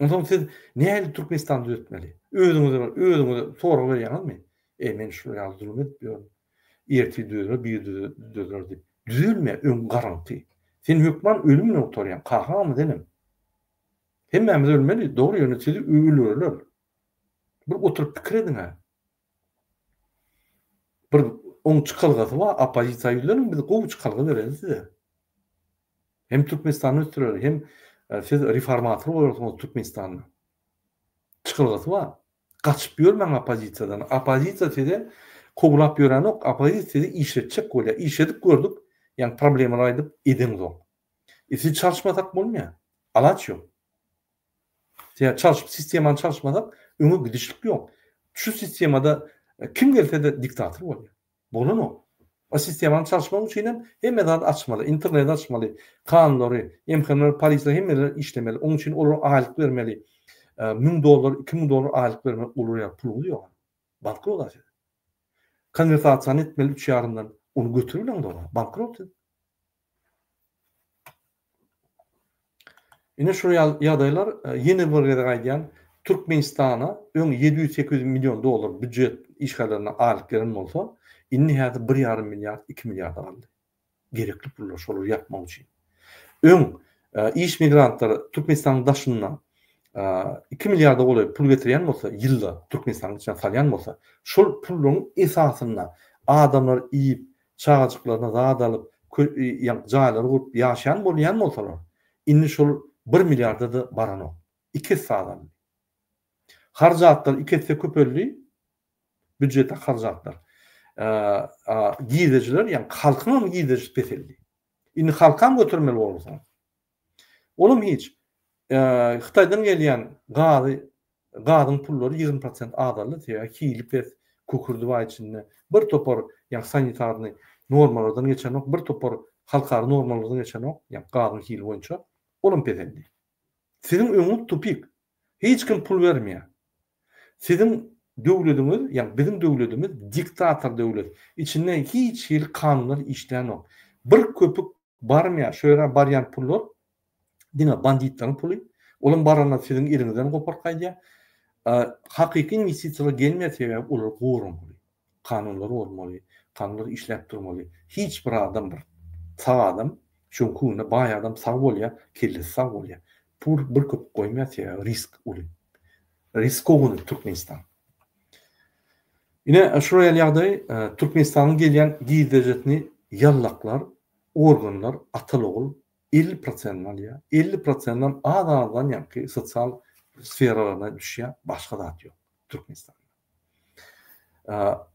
Onsoň siz nähili Türkmenistany düzetmeli? Özüňize bir özüňize sorag berýäňizmi? Eý men şular ýaly zulum edip ýörün. Ertir düzeler, bir düzeler diýip. Düzelme, öň garaňky. Sen hökman ölüm bilen gutarýaň. Kakaňam senem. Hemmämiz ölmeli, dogry ýöne sizi öldürerler. Bir oturyp pikir ediň-ä. Bir oň çykalgasy bar, oppozisiýa ýüzleniň, biz gowy çykalga bereli size. Hem Türkmenistany ösdüreli, hem e, siz reformator bolarsyňyz Türkmenistanda. Çykalgasy bar. Gaçyp ýörmäň oppozisiýadan. Oppozisiýa size kowlap ýörenok, oppozisiýa sizi işletjek bolýar. Işledip gördük, ýagny problemalary aýdyp edeňzok. E, sizi çalyşmasak bolmaýar. Alaç ýok. Sebäbi çalşyp sistemany çalyşmasak öňe gidişlik ýok. Şu sistemada e, kim gelse-de diktator bolýar. Bolanok. O sistemany çalyşmak üçin hem hemme zady açmaly, interneti açmaly, kanunlary, MHM-ler, polisiýa hemmeler işlemeli. Onuň üçin olara aýlyk bermeli. 1000 dollar, 2000 dollar aýlyk bermek olar ýaly puluňyz ýok. Bankrot siz. Konwertasiýany etmeli üç ýarymdan. Ony götürip bileňzok. Bankrot siz. Ine şu ýagdaýlar ýene bir gezek aýdýan, Türkmenistana öň 700-800 million dollar býujet işgärlerine aýlyk gelen bolsa, indi häzir bir ýarym milliard, iki milliarda galdy. Gerekli pullar şolary ýapmak üçin. Öň iş migrantlary Türkmenistanyň daşynda iki milliarda golaý pul getirýän bolsa, ýylda Türkmenistanyň içine salýan bolsa, şol pullaryň esasynda adamlar iýip, çagajyklaryna zat alyp, ýa jaýlary gurup ýaşaýan bolýan bolsalar, indi şol bir milliarda-da baranok. Iki esse azaldy. Harajatlar iki esse köpeldi, býujetdäki harajatlar. Girdejiler, ýagny halkyňam girdejisi peseldi. Indi halkam götermeli bolarsyňyz. Olam hiç. Hytaýdan gelýän gazy gazyň pullary 20 prosent azaldy, sebäbi hili pes, kükürdi bar içinde. Bir topar ýagny sanitarnyý normalardan geçenok, bir topar halkara normalardan geçenok, ýagny gazyň hili boýunça. Olam peseldi. Siziň öňüňiz tupik. Hiç kim pul bermeýär. Siziň döwlediňiz, ýagny biziň döwledimiz diktator döwlet. Içinde hiç hili kanunlar işlänok. Bir köpük barmaýar. Şu ýere barýan pullar diňe banditleriň puly. Olam baranda siziň eliňizden goparyp gaýdýar. Hakyky inwestisiýalar gelmeýär sebäbi olar goramaly. Kanunlar bolmaly, kanunlar işläp durmaly. Hiç bir adam bir sag adam, şu günki günde baý adam sag bolýar, kellesi sag bolýar. Pul bir köpük goýmaýar sebäbi risk uly. Riskowany Türkmenistan. Ine şular ýaly ýagdaý Türkmenistanyň gelýän girdejesini ýallaklar, organlar atal-ogul 50 prosentini alýar. 50 prosentden az-azdan ýaňky sosial sferalaryna düşýär, başga zat ýok Türkmenistanda.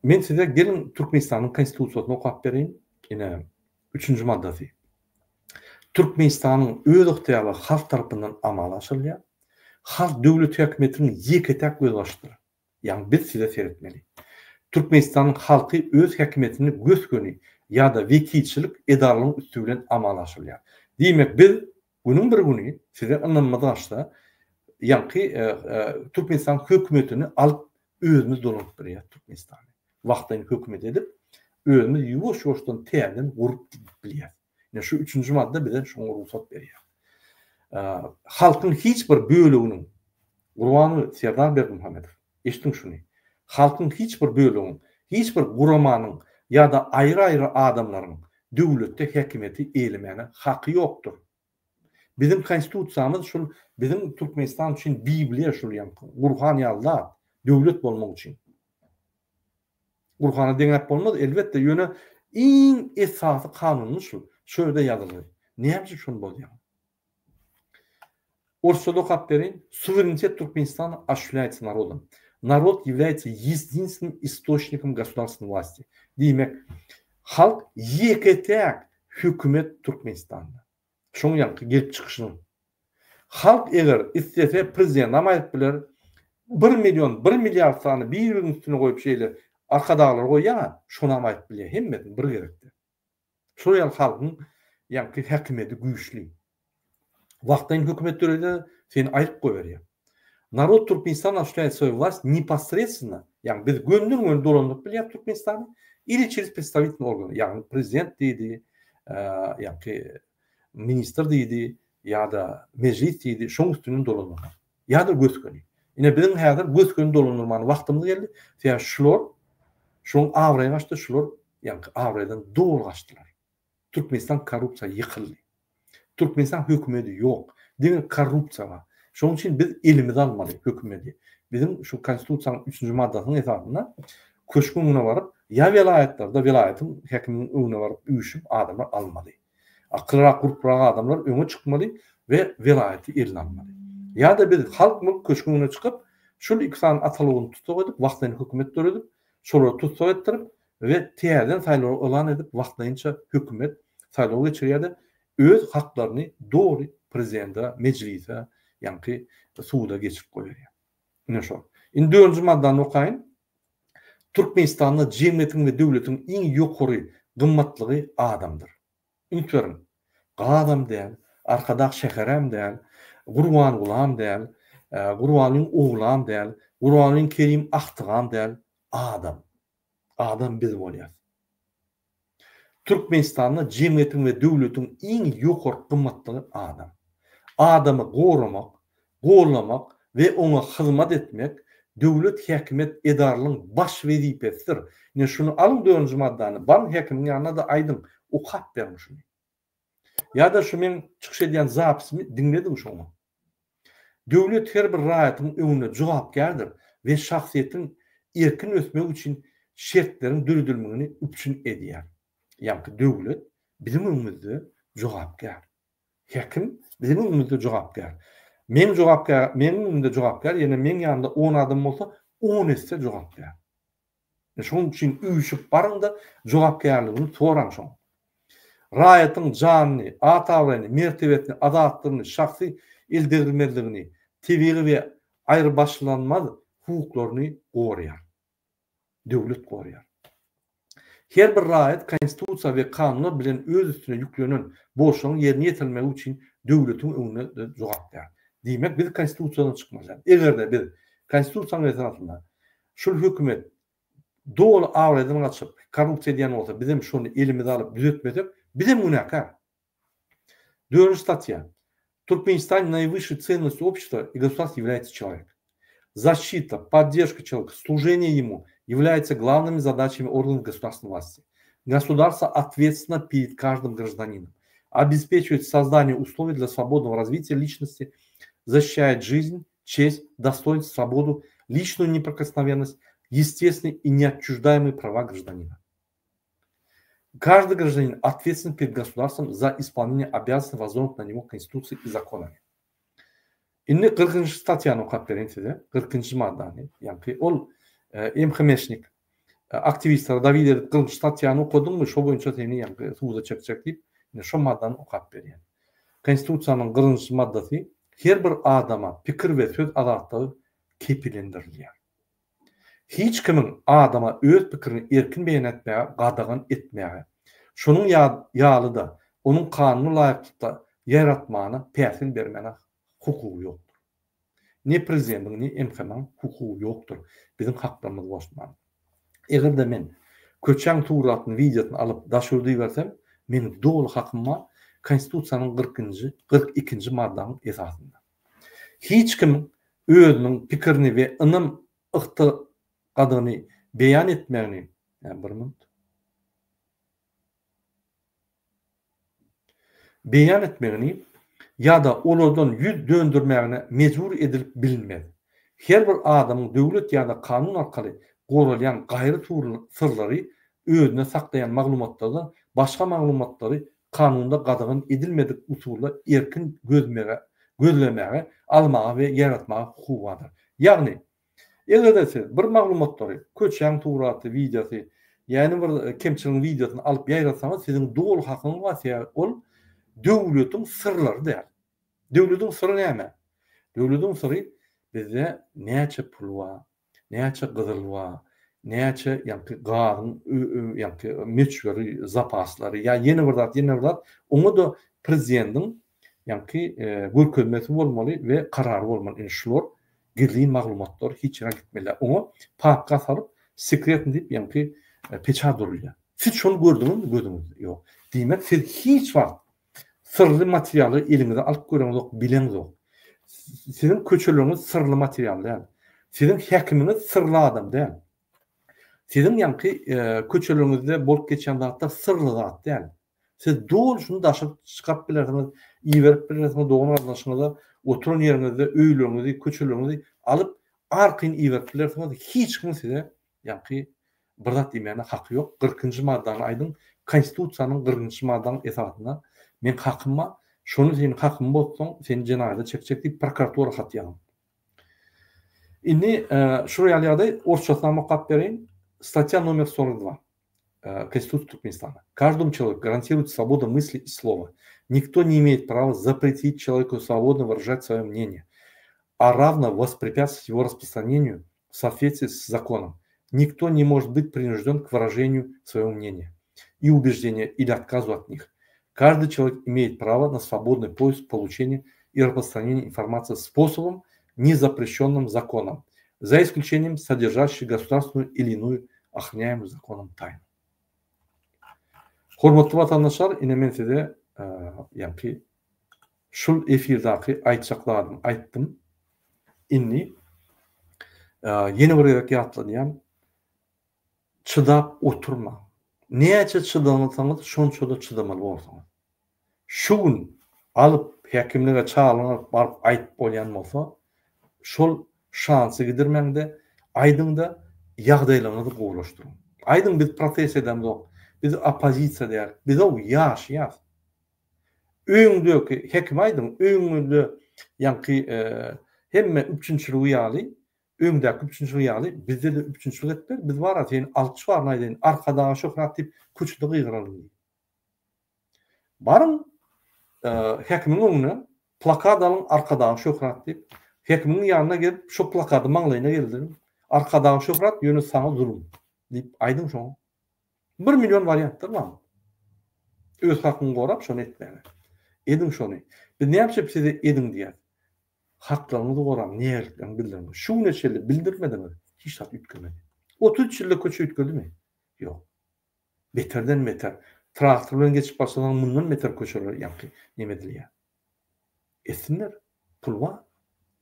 Men size geliň Türkmenistanyň Konstitusiýasyny okap bereýin. Ine, üçünji maddasy. Türkmenistanyň özygtyýarlygy halk tarapyndan amala aşyrylýar. Halk döwlet häkimiýetiniň ýeke-täk gözbaşydyr. Ýagny biz size seretmeli. Türkmenistanyň halky öz häkimiýetini gös-göni ýa-da wekilçilik edaralaryň üsti bilen amala aşyrylýar. Diýmek, biz günüň bir güni size ynamymyz gaçsa, ýaňky Türkmenistan hökümetini alyp özümiz dolanyp bilýäris Türkmenistany. Wagtlaýyn hökümet edip, özümiz ýuwaş-ýuwaşdan täzeden gurup gidip bilýäris. Ine şu üçünji madda bize şoňa rugsat berýär. Halkyň hiç bir böleginiň Gurbanguly Serdar Berdimuhamedow, eşidiň şuny. Halkyň hiç bir bölegiň, hiç bir guramanyň ýa-da aýry-aýry adamlaryň döwletde häkimiýeti eýlemäne haky ýokdur. Biziň konstitusiýamyz şul biziň Türkmenistan üçin bibliýa şul ýaňky Gurhan ýaly zat döwlet bolmak üçin. Gurhana deňäp bolmaz elbetde ýöne iň esasy kanunymyz şul. Şu ýerde ýazylgy. Näme üçin şony bozýaň? Orsçada okap bereýin. Suverenitet Türkmenistana osуществляется народом. Narod является единственным источником государственной власти. Diýmek, halk ýeke-täk hökümet Türkmenistanda. Şoň ýaňky gelip çykyşynyň. Halk eger islese prezidentam aýryp biler, bir million, bir milliard sany bir-biriniň üstüne goýup şeýle arkadaglar goýýar-a, şonam aýryp bilýär, hemmesini bir gezekde. Şol ýaly halkyň ýaňky häkimiýeti güýçli. Wagtlaýyn hökümet döredi, seni aýryp goýberýär. Narod Türkmenistana osуществляет свою власть непосредственно, ýagny biz gönden-göni dolandyryp bilýäris Türkmenistany, ili через представительный organy, ýagny prezident diýdi, ýaňky ministr diýdi, ýa-da mejlis diýdi, şoň üstünden dolandyrmak. Ýa-da gös-göni. Ine biziň häzir gös-göni dolandyrmany wagtymyz geldi. Sebäbi şular, şoň abraýy gaçdy, şular ýaňky abraýdan doly gaçdylar. Türkmenistan korrupsiýa ýykyldy. Türkmenistan hökümedi ýok. Diňe korrupsiýa bar. Şonuň üçin biz elimize almaly hökümedi. Biziň şu konstitusiýanyň üçünji maddasynyň esasynda köşgüň öňüne baryp, ýa welaýatlarda welaýatyň häkiminiň öňüne baryp üýşüp adamlar almaly. Akylrak, gurprak adamlar öňe çykmaly we welaýaty eline almaly. Ýa-da biz halk bolup köşgüň öňüne çykyp, şul iki sany ataly-ogluny tussag edip, wagtlaýyn hökümet döredip, şolary tussag etdirip, we täzeden saýlaw yglan edip wagtlaýynça hökümet saýlaw geçirýärde öz haklaryny doly prezidende, mejlise, ýaňky suda geçirip goýberýär. Ine şol. Indi dördünji maddany okaýyn. Türkmenistanda jemgyýetiň we döwletiň iň ýokary gymmatlygy adamdyr. Üns beriň. Gazam däl, Arkadag şäherem däl, Gurbangulam däl, Gurbangulyň oglam däl, Gurbangulyň Kerim agtygam däl, adam. Adam biz bolýas. Türkmenistanda jemgyýetiň we döwletiň iň ýokary gymmatlygy adam. Adamy goramak, gollamak we oňa hyzmat etmek döwlet häkimiýet edaralaryň baş wezipesidir. Ine şuny alyň dördünji maddany, baryň häkimiň ýanyna-da aýdyň, okap beriň şuny. Ýa-da şu meň çykyş edýän zapisimi diňlediň şoňa. Döwlet her bir raýatyň öňünde jogapkärdir we şahsyýetiň erkin ösmegi üçin şertleriň döredilmegini üpjün edýär. Ýaňky döwlet biziň öňümizde jogapkär. Häkim biziň öňümizde jogapkär. Meň jogapkär, meň öňümde jogapkär, ýene meň ýanymda on adam bolsa, on esse jogapkär. Şonuň üçin üýşüp baryň-da, jogapkärligini soraň şoň. Raýatyň janyny, at-abraýyny, mertebesini, azatlygyny, şahsy eldegrilmezligini, tebigy we aýrybaşlanmaz hukuklaryny goraýar. Döwlet goraýar. Her bir raýat Konstitusiýa we kanunlar bilen öz üstüne ýüklenen borçlaryň ýerine ýetirilmegi üçin döwletiň öňünde jogapkär. Diýmek, biz Konstitusiýadan çykmaly däl. Eger-de biz Konstitusiýanyň esasynda Şul hökümet doly abraýdan gaçyp, korrupsiýa edýän bolsa, bizem şony elimize alyp düzetmesek, bizem günäkär. Dördünji statýa. Türkmenistane наивысшей ценностью общества и государства является человек. Защита, поддержка человека, служение ему являются главными задачами органов государственной власти. Государство ответственно перед каждым гражданином, обеспечивает создание условий для свободного развития личности, защищает жизнь, честь, достоинство, свободу, личную неприкосновенность, естественные и неотчуждаемые права гражданина. Каждый гражданин ответственен перед государством за исполнение обязанностей, возложенных на него Конституцией и законами. Indi 40-njy statýany okap bereýin size. 40-njy maddany. Ýagny ol MHM-şnik aktiwistlere dawid edip 40-njy statýany okadyňmy, şo boýunça seni ýagny suda çekjek diýip, indi şo maddany okap berýän. Konstitusiýanyň 40-njy maddasy her bir adama pikir we söz azatlygy kepillendirilýär. Hiç kimiň adama öz pikirini erkin beýan etmäge gadagan etmäge, şonuň ýaly-da onuň kanuna laýyklykda ýaýratmagyna päsgel bermäne hukugy ýokdur. Ne prezidentiň, ne MHM-iň hukugy ýokdur biziň haklarymyzy goşmaga. Eger-de men köçäň suratyny, wideosyny alyp daşy ýurda ibersem, meniň doly hakym bar Konstitusiýanyň kyrkynjy, 42-nji maddanyň esasynda. Hiç kim özüniň pikirini we ynam ygtykadyny beýan etmegini, bir minut. Beýan etmegini ýa-da olardan ýüz döndermägine mejbur edilip bilinmez. Her bir adamyň döwlet ýa-da kanun arkaly goralýan gaýry syrlary özünde saklaýan maglumatlardan başga maglumatlary kanunda gadagan edilmedik usulda erkin gözmege, gözlemäge, almaga we ýaýratmaga hukugy bardyr. Ýagny, Eger-de siz bir maglumatlary, köçäň suraty, wideosy, ýa-ni bir kemçiligiň wideosyny alyp ýaýratsaňyz, siziň doly hakyňyz bar, sebäbi ol döwletiň syrlary däl. Döwletiň syry näme? Döwletiň syry bizde näçe pul bar, näçe gyzyl bar, näçe ýaňky gazyň ýaňky möçberi, zapaslary ýa ýene bir zat, ýene bir zat, oňa-da prezidentiň ýaňky görkezmesi bolmaly we karary bolmaly. Ine şular gizlin maglumatlar hiç ýere gitmeli däl. Oňa papka salyp sekretny diýip ýaňky peçat urulýar. Siz şony gördüňizmi gözüňizde? Ýok. Diýmek siz hiç wagt syrly materialy eliňize alyp göreňizok, bileňzok. Siziň köçeleriňiz syrly material däl. Siziň häkimiňiz syrly adam däl. Siziň ýaňky köçeleriňizde bolup geçýän zatlar syrly zat däl. Siz doly şuny daşyp çykaryp bilersiňiz, iberip bilersiňiz dogan-garyndaşyňyza, oturan ýeriňizde öýleriňizi, köçeleriňizi alyp arkaýyn iberip bilersiňiz, hiç kimiň size ýaňky bir zat diýmäne haky ýok. Kyrkynjy maddany aýdyň, Konstitusiýanyň kyrkynjy maddanyň esasynda meň hakym bar, şony sen hakymy bozsaň, seni jenaýata çekjek diýip prokuratura hat ýazyň. Indi şular ýaly ýagdaý orsçasynam okap bereýin. Statýa nomer 42. Конституции Туркменистана. Каждому человеку гарантируется свобода мысли и слова. Никто не имеет права запретить человеку свободно выражать свое мнение, а равно воспрепятствовать его распространению в соответствии с законом. Никто не может быть принужден к выражению своего мнения и убеждения или отказу от них. Каждый человек имеет право на свободный поиск, получение и распространение информации способом, не запрещенным законом, за исключением содержащей государственную или иную охраняемую законом тайну. Hormatly watandaşlar, ine men size ýaňky şul efirdaky aýtjak zadymy aýtdym. Indi ýene bir gezek ýatladýan, çydap oturmaň. Näçe çydansaňyz, şonça-da çydamaly borsuňyz. Şu gün alyp häkimlige çagyryp baryp aýdyp bolýan bolsa, şol şansy gidirmäňde, aýdyňda ýagdaýlaryňyzy gowulaşdyryň. Aýdyň biz protest edemzok, biz oppozisiýa däl, biz-ow ýaşaýas. Öýüňdäki hekime aýdyň, öýüňizde ýaňky hemme üpjünçiligi ýaly, öňdäki üpjünçiligi ýaly bizde-de üpjünçilik edip ber, biz bar-a seni alkyş baryny aýdaýyn, Arkadaga şöhrat diýip köçede gygyralyň diýip. Baryň häkimiň öňüne plakat alyň Arkadaga şöhrat diýip. Häkimiň ýanyna gelip şo plakady maňlaýyna geldiriň. Arkadaga şöhrat ýöne saňa zulum diýip aýdyň şoňa. Bir million wariantlar bar. Öz hakyňy gorap şony etmäge. Ediň şony. Biz näme üçin size ediň diýýäs. Haklaryňyzy goraň, nägiliklerini bildiriň. Şu güne çenli bildirmediňiz, hiç zat üýtgemedi. 33 ýylda köçe üýtgedimi? Ýok. Beterden beter. Traktor bilen geçip başlasaň mundan beter köçeler ýaňky neme edilýär. Etsinler. Pul bar.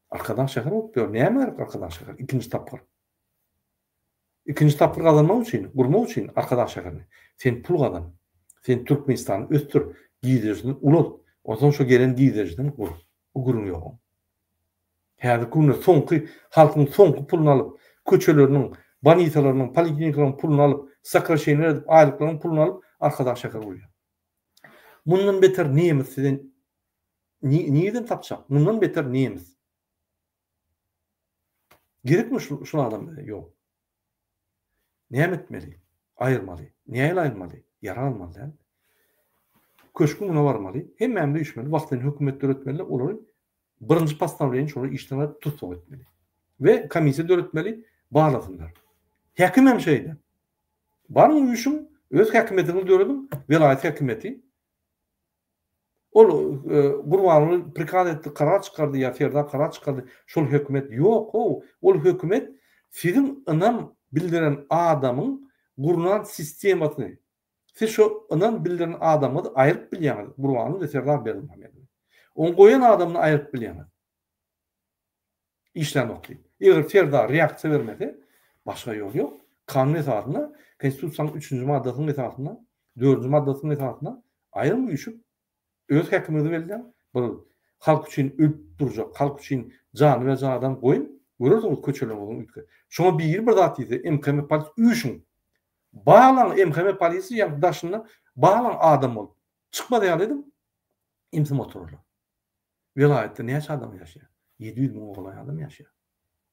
Arkadag şäher bolup ýör. Näme gerek Arkadag şäher? Ikinji tapgyr. Ikinji tapgyr gazanmak üçin, gurmak üçin Arkadag şäherini sen pul gazan. Sen Türkmenistany ösdür, girdejisini ulalt. Onsoň şo gelen girdejiden gur. Bu gürrüň ýok. Häzirki günde soňky halkyň soňky puluny alyp, köçeleriniň, bolnisalarynyň, poliklinikalaryň puluny alyp, sokraşeniýalar edip aýlyklaryň puluny alyp Arkadag şäheri gurýar. Mundan beter nemis size nirden tapjak? Mundan beter nemis. Gerekmi şul adam bize? Ýok. Näme etmeli? Aýyrmaly. Nähili aýyrmaly? Ýarag almaly däl. Köşgüň öňüne barmaly. Hemmämiz üýşmeli. Wagtlaýyn hökümet döretmeli. Olary birinji postanowleniýe şolary işden aýryp tussag etmeli. We komissiýa döretmeli, barlasynlar. Häkim hem şeýle. Baryň üýşüň, öz häkimiýetiňizi dörediň, welaýat häkimiýeti. Ol Gurbanguly prikaz etdi, karar çykardy ýa Serdar karar çykardy, şol hökümet ýok-ow. Ol hökümet siziň ynam bildiren adamyň gurnan sistemasyny, siz şo ynam bildiren adamyňyzy aýryp bilýäňiz, Gurbanguly we Serdar Berdimuhamedowy. Oň goýan adamyny aýryp bilýäňiz. Işlänok diýip. Eger Serdar reaksiýa bermese, başga ýol ýok. Kanun esasynda, Konstitusiýanyň üçünji maddasynyň esasynda, dördünji maddasynyň esasynda aýrym üýşüp, öz häkimiňizi belläň, bir halk üçin ölüp durjak, halk üçin janyny berjek adam goýuň, görersiňiz köçeleriňiziň üýtgär. Şoňa biri bir zat diýse, MHM polis üýşüň. Baglaň MHM polisi ýa daşynda baglaň adam bolup. Çykmaz ýaly ediň. Imsim oturarlar. Welaýatda näçe adam ýaşaýar? 700 müňe golaý adam ýaşaýar.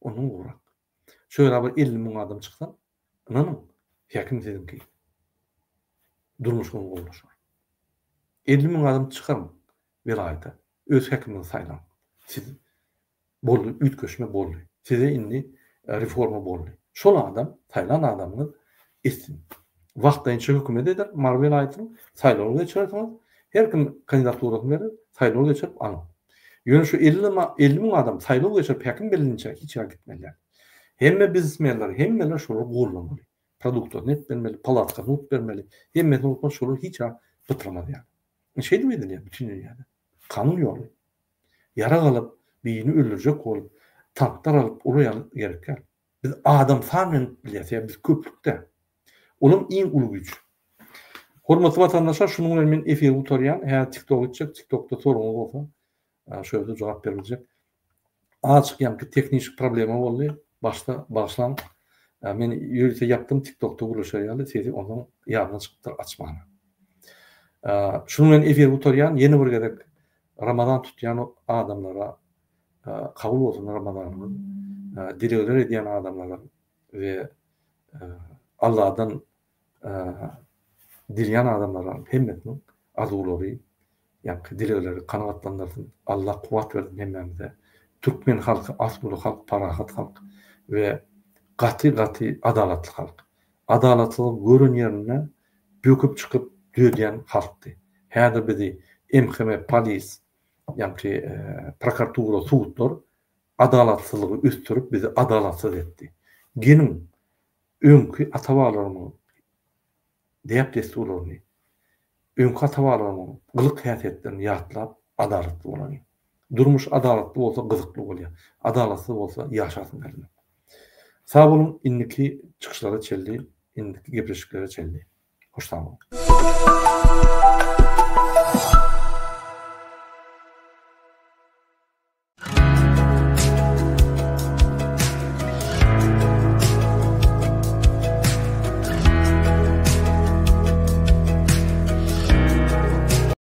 Ondan gowrak. Şu ýere bir 50 müň adam çyksa, ynanyň, häkim siziňki. Durmuşyňyz gowulaşar. 50 müň adam çykaryň welaýata. Öz häkimiňizi saýlaň. Siz Boldy, üýtgeşme boldy. Size indi reforma boldy. Şol adam, saýlan adamyňyz etsin. Wagtlaýynça hökümet eder, Mary welaýatynyň, saýlaw geçirersiňiz, her kim kandidaturasyny berer, saýlaw geçirip alyň. Ýöne şu 50 50 müň adam saýlaw geçirip häkim bellinçä hiç ýere gitmeli däl. Hemme biznesmenler, hemmeler şolary goldamaly. Produktlaryny edip bermeli, palatkasyny gurup bermeli, hemmesini gurup şolar hiç ýere pytramaz ýaly. Şeýdip edilýär bütin dünýäde. Kanun ýoly. Ýarag alyp, birini öldürjek bolup, tanklar alyp, olar ýaly gerek däl. Biz adam san bilen bilýäs, ýa biz köplük däl. Olam iň uly güýç. Hormatly watandaşlar, şunuň bilen men efiri gutarýan. Häzir TikToka gitjek, TikTokda soragyňyz bolsa, şo ýerde jogap beriljek. Azajyk ýaňky tehniki problema boldy. Başda bagyşlaň. Men ýörite ýapdym TikTokda gürleşer ýaly sesi onsoň ýadymdan çykypdyr açmana. Şunuň bilen efiri gutarýan. Ýene bir gezek Ramazan tutýan adamlara kabul bolsun Ramazanyňyz. Dilegler edýän adamlara we Alladan dileýän adamlara hemmesiniň arzuwlary ýaňky dilegleri kanagatlandyrsyn. Allah kuwwat bersin hemmämize. Türkmen halky asuda halk, parahat halk we gaty gaty adalatly halk. Adalatsyzlygy gören ýerinde böküp çykyp düzedýän halkdy. Häzir bizi MHM, polis, ýaňky prokuratura, sudlar adalatsyzlygy ösdürip bizi adalatsyz etdi. Geliň öňki ata-babalarymyň däp-dessurlaryny, öňki ata-babalarymyň gylyk-häsiýetlerini ýatlap adalatly bolalyň. Durmuş adalatly bolsa gyzykly bolýar. Adalatsyz bolsa ýaşasyň gelmez. Sag boluň indiki çykyşlara çenli, indiki gepleşiklere çenli. Hoş sag boluň.